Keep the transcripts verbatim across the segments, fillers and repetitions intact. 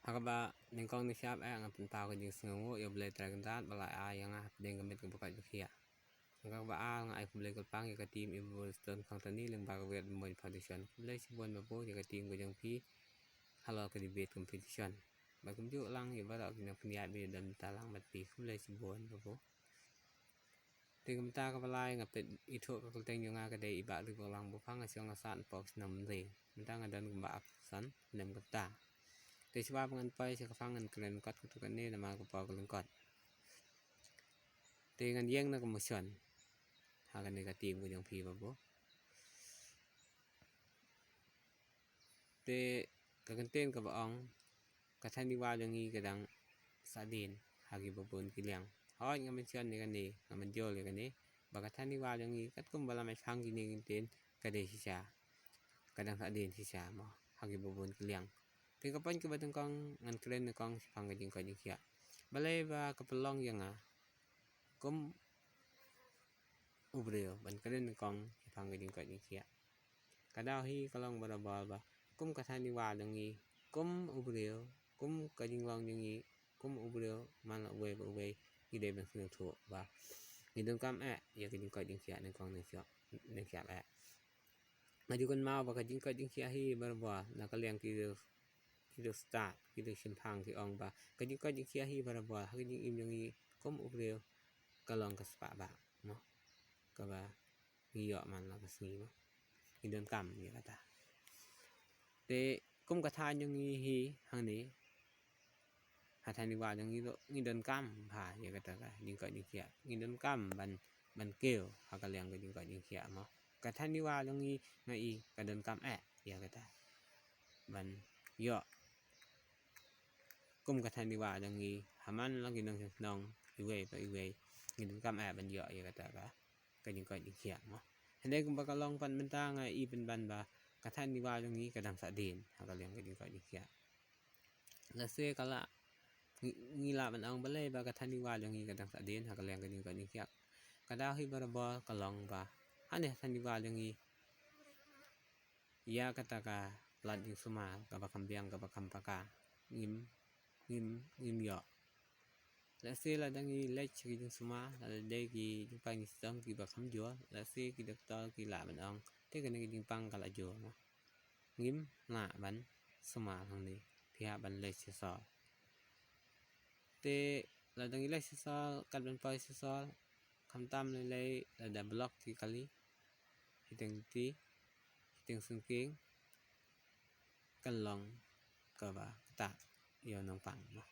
Ha kaba nyngkong nyngkhiah eh nga pynpaw ka jingsngewnguh ïa U Blei Trai Kynrad ba la ai ïa nga hapdeng ka met kaba koit ba khiah. Nangta kaba ar nga ai khublei kyrpang ïa ka team Ibu Stone Khongtani lyngba ka Wriat Bymmuin Foundation. Khublei shibun Babu ïa ka team ka jong phi halor ka debate competition. Bad kumjuh lang ïa baroh ki nongpynïaid ba ïadon bynta lang bad phi. Khublei shibun Babu. Te kumta kaba lai nga peit ithuh ka kyrteng jong nga ka dei i Bah Ribaklang Buphang, nga shong nga sah hapoh Shnong Mynring. Mynta nga don kumba arphew san snem kumta. Te shuwa ba ngan poi sha ka phang ngan kren kot katto katne namar ka por ka lyngkot. Te ngan ïeng na ka motion ha kane ka team ka jong phi Babu. Te ka kyntien kaba ong ka thaiñ Riwar jong ngi ka dang sahdien ha kiba bun ki liang. Hooid nga mention ïa kane, nga mynjur ïa kane ba ka thaiñ Riwar jong ngi katkum ba la mait phang kine ki kyntien ka dei shisha, ka dang sahdien shisha mo ha kiba bun ki liang. Te ka point kaba nyngkong ngan kren nyngkong shaphang ka jingkoit jingkhiah. Balei ba ka pynlong ïa nga kum u briew ban kren nyngkong shaphang ka jingkoit jingkhiah? Ka daw hi ka long barabor ba kum ka thaiñ Riwar jong ngi, kum u briew, kum ka jinglong jong ngi, kum u briew man la uwei pa uwei ngi dei ban sngewthuh ba ngi donkam eh ïa ka jingkoit jingkhiah nyngkong nyngkhiah, nyngkhiah eh. Nga ju kynmaw ba ka jingkoit jingkhiah hi barabor na ka liang ki riewstad, ki riewshemphang ki ong ba ka jingkoit jingkhiah hi barabor ha ka jingim jong ngi kum u briew ka long ka spah bah mo, kaba ngi ïoh man la ka sngi mo. Ngi donkam ïa kata. Te kum ka thaiñ jong ngi hi hangne ha thaiñ Riwar jong ngi ruh ngi donkam bha ïa kata ka jingkoit jingkhiah. Ngi donkam ban, ban kiew ha ka liang ka jingkoit jingkhiah mo. Ka thaiñ Riwar jong ngi nga i ka donkam eh ïa kata ban ïoh kum ka thaiñ Riwar jong ngi ha man la ki nongshong shnong iwei pa iwei ngi donkam eh ban ïoh ïa kata ka, ka jingkoit jingkhiah mo. Hynrei kumba ka long pat mynta nga i pynban ba ka thaiñ Riwar jong ngi ka dang sahdien ha ka liang ka jingkoit jingkhiah. Lehse ka la ngi, ngi lah ban ong balei ba ka thaiñ Riwar jong ngi ka dang sahdien ha ka liang ka jingkoit jingkhiah. Ka daw hi barabor ka long ba hangne ha thaiñ Riwar jong ngi ïa kata ka lad jingsumar kaba kham biang kaba kham paka ngim, ngim, ngim ïoh. Lehse lada ngi leit sha ki jingsumar, lada dei ki jingpang jingshitom kiba kham jur, lehse ki doktor ki lah ban ong te kane ka jingpang ka la jur mo. Ngim lah ban sumar hangne, phi hap ban leit sha sor. Te lada ngi leit sha sor, kat ban poi sha sor, khamtam lei lei lada block ki kali, shiteng ti, shiteng syngkien, kan long kaba ktah ïa u nongpang mo.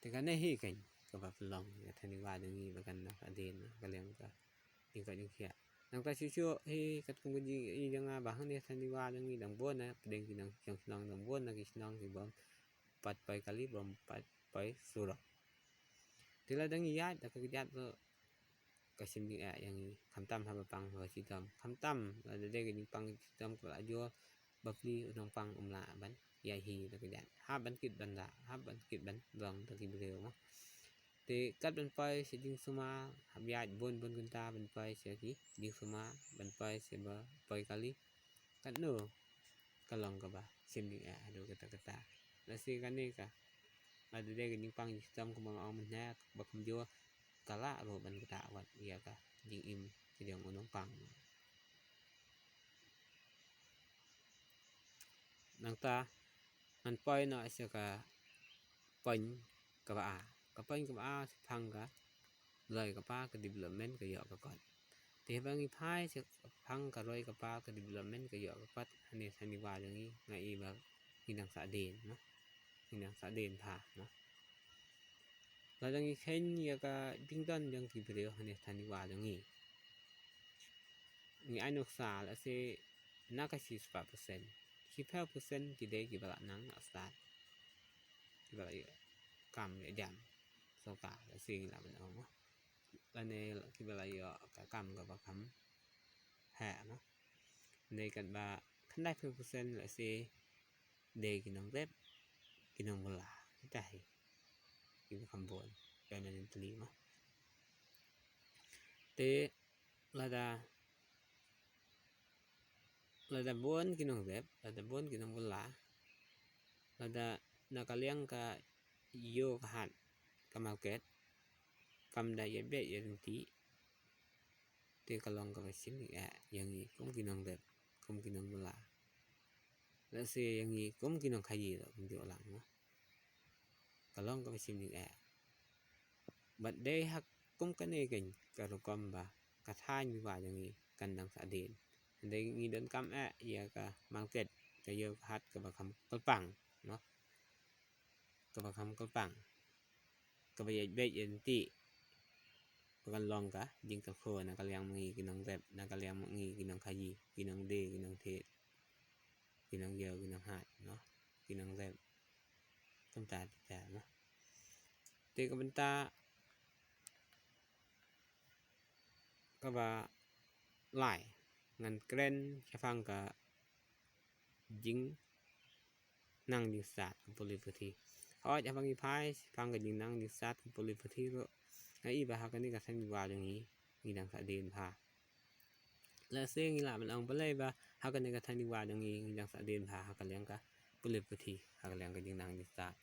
Te kane hi keiñ kaba pynlong ïa ka thaiñ Riwar jong ngi ba kan dang sahdien ha ka liang ka jingkoit jingkhiah. Nangta shuh shuh hi katkum ka jingïohi jong nga ba hangne ha thaiñ Riwar jong ngi dang bun na pdeng ki nongshong shnong, dang bun na ki shnong ki bym pat poi kali, bym pat poi surok. Te lada ngi ïaid da ka kjat ruh ka shim jingeh ïa ngi, khamtam haba pang haba shitom, khamtam lada dei ka jingpang shitom ka la jur, bapli u nongpang um lah ban ïaid hi da ka kjat. Hap ban kit ban rah, hap ban kit ban rong da ki briew mo. Te kat ban poi sha jingsumar, hap ïaid bun bun kynta ban poi sha ki jingsumar, ban poi sha ba poi kali. Katno ka long kaba shim jingeh haduh katta katta. Lehse kane ka, lada dei ka jingpang jingshitom kumba nga ong mynne ba kham jur, ka lah ruh ban ktah wat ïa ka jingim ka jong u nongpang. Nangta ngan poi noh sha ka point kaba ar. Ka point kaba ar shaphang ka roi ka par ka development ka ïoh ka kot. Te haba ngi phai shaphang ka roi ka par ka development ka ïoh ka kot, hangne ha thaiñ Riwar jong ngi nga i ba ngi dang sahdien mo. Ngi dang sahdien bha mo. Lada ngi kheiñ ïa ka jingdon jong ki briew hangne ha thaiñ Riwar jong ngi, ngi ai nuksa lehse na ka shispah percent, shiphew percent ki dei kiba la nang la stad, kiba la ïoh kam ïoh jam sorkar, lehse ngi lah ban ong mo, lane kiba la ïoh ka kam kaba kham heh mo. Hynrei katba khyndaiphew percent lehse dei ki nongrep, ki nongbylla, kita hi kiba kham bun permanently mo. Te lada, lada bun ki nongrep, lada bun ki nongbylla, Lada na ka liang ka ïew ka hat, ka market, kam da ïa beh ïa ryntih, te ka long kaba shim jingeh ïa ngi kum ki nongrep, kum ki nongbylla. Lehse ïa ngi kum ki nongkhaïi ruh, kum ju ong lang, no. Ka long kaba shim jingeh. Bad dei ha kum kane keiñ ka rukom ba ka thaiñ Riwar jong ngi kan dang sah dien. Hynrei ngi donkam eh ïa ka market, ka ïew ka hat kaba kham kyrpang, no. Kaba kham kyrpang, kaba ïaid beit ïaid ryntih, ba kan long ka jingkyrkhu na ka liang ma ngi ki nongrep, na ka liang ma ngi ki nongkhaïi, ki nongdie, ki nongthied, ki nongïew, ki nonghat, no, ki nongrep. Kumta kumta, no. Te ka bynta kaba lai, ngan kren shaphang ka jing nang jingstad ka pule puthi. Hooid, haba ngi phai shaphang ka jingnang jingstad ka pule puthi ruh, nga i ba ha kane ka thaiñ Riwar jong ngi, ngi dang sah dien bha. Lehse ngi lah ban ong balei ba ha kane ka thaiñ Riwar jong ngi, ngi dang sah dien bha ha ka liang ka pule puthi, ha ka liang ka jingnang jingstad.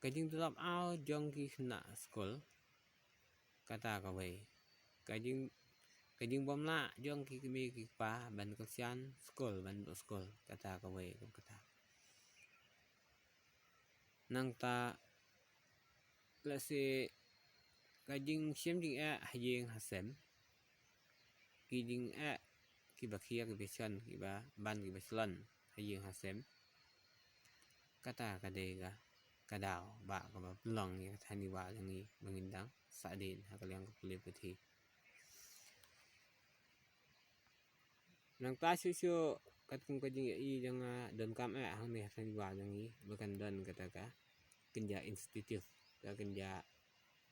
Ka jingdrop out jong ki khynnah skul, kata kawei. Ka jing, ka jingbymlah jong ki kmie ki kpa ban kyrshan skul, ban buh skul, kata kawei, kum kata. Nangta, lehse ka jingshim jingeh ha ïing ha sem, ki jingeh kiba khia kiba shon, kiba ban kiba shlon ha ïing ha sem. Kata ka dei ka, ka daw ba kaba pynlong ïa ka thaiñ Riwar jong ngi ba ngin dang sah dien ha ka liang ka pule puthi. Nangta shuh shuh katkum ka jingïohi jong nga, donkam eh hangne ha thaiñ Riwar jong ngi ba kan don kata ka kynja institute, ka kynja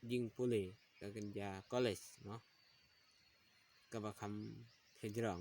jingpule, ka kynja college, no, kaba kham shajrong.